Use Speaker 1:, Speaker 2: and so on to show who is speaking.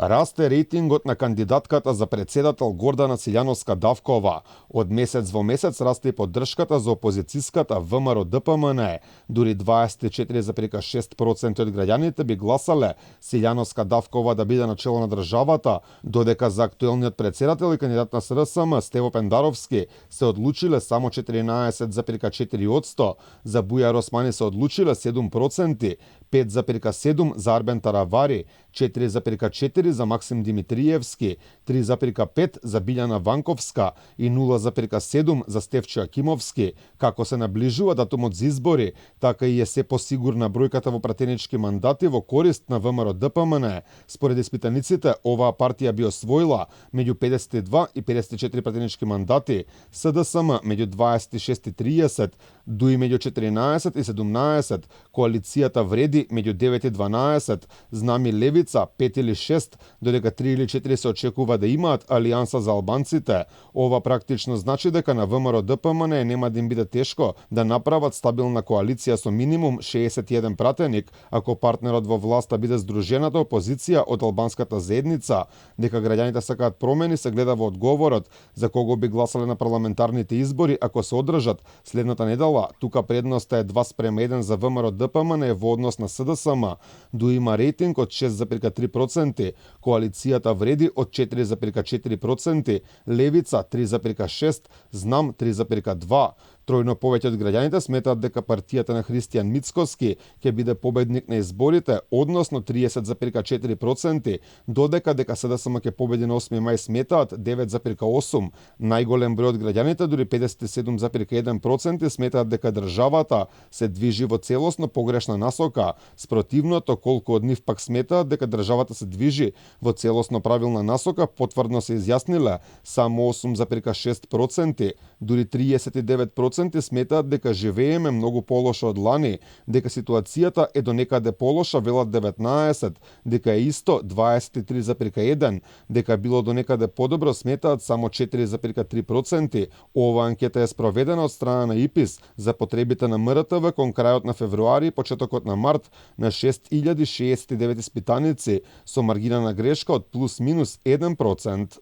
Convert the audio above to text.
Speaker 1: Расте рейтингот на кандидатката за председател Гордана Силјановска-Давкова. Од месец во месец расте и поддршката за опозицијската ВМРО-ДПМН. Дури 24,6% од граѓаните би гласале Силјановска-Давкова да биде на чело на државата, додека за актуелниот председател и кандидат на СРСМ Стево Пендаровски се одлучиле само 14,4%, за Бујар Османи се одлучиле 7%, 5,7% за Арбен Таравари, 4,4% за Максим Димитриевски, 3,5% за Билјана Ванковска и 0,7% за Стефчо Акимовски. Како се наближува датумот за избори, така и е се посигурна бројката во пратенички мандати во корист на ВМРО-ДПМН. Според испитаниците, оваа партија би освоила меѓу 52 и 54 пратенички мандати, СДСМ меѓу 26 и 30, ДУИ меѓу 14 и 17, коалицијата Вреди меѓу 9 и 12, Знами Левица 5 или 6, додека 3 или 4 се очекува да имаат Алијанса за албанците. Ова практично значи дека на ВМРО-ДПМН нема да им биде тешко да направат стабилна коалиција со минимум 61 пратеник, ако партнерот во власта биде Здружената опозиција од албанската заедница. Дека граѓаните сакаат промени се гледа во одговорот за кого би гласале на парламентарните избори ако се одржат следната недела. Тука предноста е 2:1 за ВМРО-ДПМН во однос на СДСМ. ДУ има рейтинг од 6,3%, коалицијата Вреди од 4,4%, Левица 3,6%, Знам 3,2%. Тројно повеќе од граѓаните сметаат дека партијата на Христијан Мицкоски ќе биде победник на изборите, односно 30,4%, додека СДСМ ќе победи на 8 мај сметаат 9,8%. Најголем број од граѓаните, дури 57,1%, сметаат дека државата се движи во целосно погрешна насока. Спротивното, колку од нив пак сметаат дека државата се движи во целосно правилна насока, потврдно се изјасниле само 8,6%, дури 39% сметаат дека живееме многу полошо од лани, дека ситуацијата е до некаде полоша, велат 19, дека е исто 23,1, дека било до некаде подобро сметаат само 4,3%. Ова анкета е спроведена од страна на ИПИС за потребите на МРТВ кон крајот на февруари и почетокот на март на 6069 испитаници со маргина на грешка од плюс минус 1%.